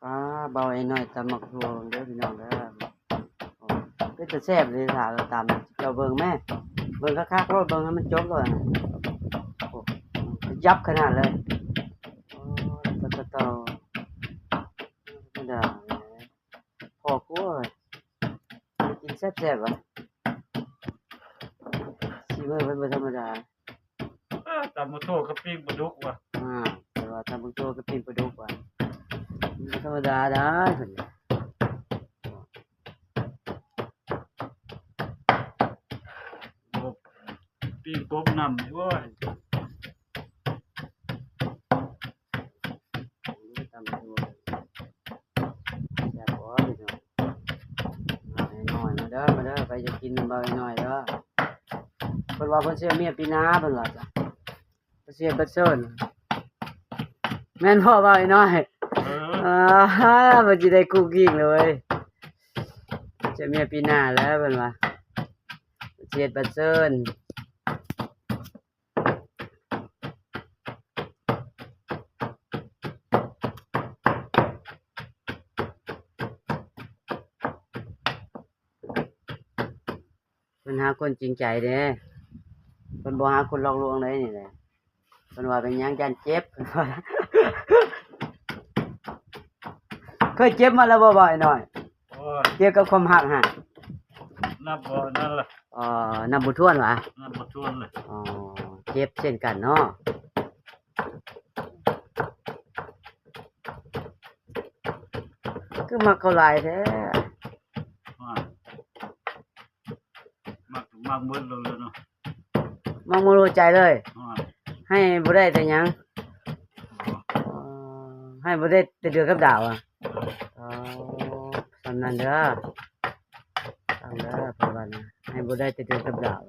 ປ້າ ເບົາໄອ້ນ້ອຍຕຳໝາກຖົ່ວເບິ່ງເດີພີ່ນ້ອງເດີ. ໂອ້ ເປັນຕາແຊບເລີຍ ຖ້າເຮົາຕຳ ເຈົ້າເບິ່ງແມ້ ເບິ່ງຄັກໆໂລດ ເບິ່ງໃຫ້ມັນຈົບໂລດ. ໂອ້ ຫຍັບຂະໜາດເລີຍ. ໂອ້ ຕະ ຕະ ຕະ ທຳມະດາເລີຍ ພໍກວ່າ ກິນແຊບໆວ່າ ສີມືເພິ່ນບໍ່ທຳມະດາ. ເອີ ຕຳໝາກຖົ່ວກັບປີ້ງປາດຸກວ່າ. ອ່າ ແຕ່ວ່າຕຳໝາກຖົ່ວກັບປີ້ງປາດຸກວ່າ ມັນບໍ່ທຳມະດາດາເພິ່ນ. ໂອ້ ປີ້ງກົບນຳ ໂອ້ຍ ຕຳໝາກຖົ່ວ ແຊບບໍ່ພີ່ນ້ອງ? ມາໜ້ອຍໆ ມາເດີ ມາເດີ ໃຜຢາກກິນນຳເບົາໄອ້ນ້ອຍເດີ. ເພິ່ນວ່າເພິ່ນຊິເອົາເມຍປີໜ້າ ເພິ່ນວ່າ ເພິ່ນຊິເຮັດບັດເຊີນ ແມ່ນບໍ່ເບົາໄອ້ນ້ອຍ? ເອີ ອ່າ ເພິ່ນຊິໄດ້ກຸ້ງກິ້ງເລີຍ ຊິເອົາເມຍປີໜ້າແລ້ວ ເພິ່ນວ່າ ຊິເຮັດບັດເຊີນ. ເພິ່ນຫາຄົນຈິງໃຈເດ້ ເພິ່ນບໍ່ຫາຄົນຫຼອກລວງເດ້ນີ້ແຫຼະ. ເພິ່ນວ່າເປັນຫຍັງຢ້ານເຈັບ ເພິ່ນວ່າ. ເຄີຍເຈັບມາແລ້ວບໍ່ ເບົາໄອ້ນ້ອຍ? ໂອ້ຍ ກ່ຽວກັບຄວາມຮັກຫັ້ນ ນັບບໍ່ນັ້ນລະ. ເອີ ນັບບໍ່ຖ້ວນຫວາ? ນັບບໍ່ຖ້ວນເລີຍ. ອໍ ເຈັບເຊັ່ນກັນເນາະ. ຄືມັກເຂົາຫຼາຍແທ້? ມັກ ມັກໝົດເລີຍເນາະ. ມັກໝົດຫົວໃຈເລີຍ. ໃຫ້ບໍ່ໄດ້ແຕ່ຫຍັງ? ອໍ ໃຫ້ບໍ່ໄດ້ແຕ່ເດືອນກັບດາວອະ. ອໍ ສ່ຳນັ້ນເດີ ຟັງເດີ ເພິ່ນວ່ານະ ໃຫ້ບໍ່ໄດ້ແຕ່ເດືອນກັບດາວ.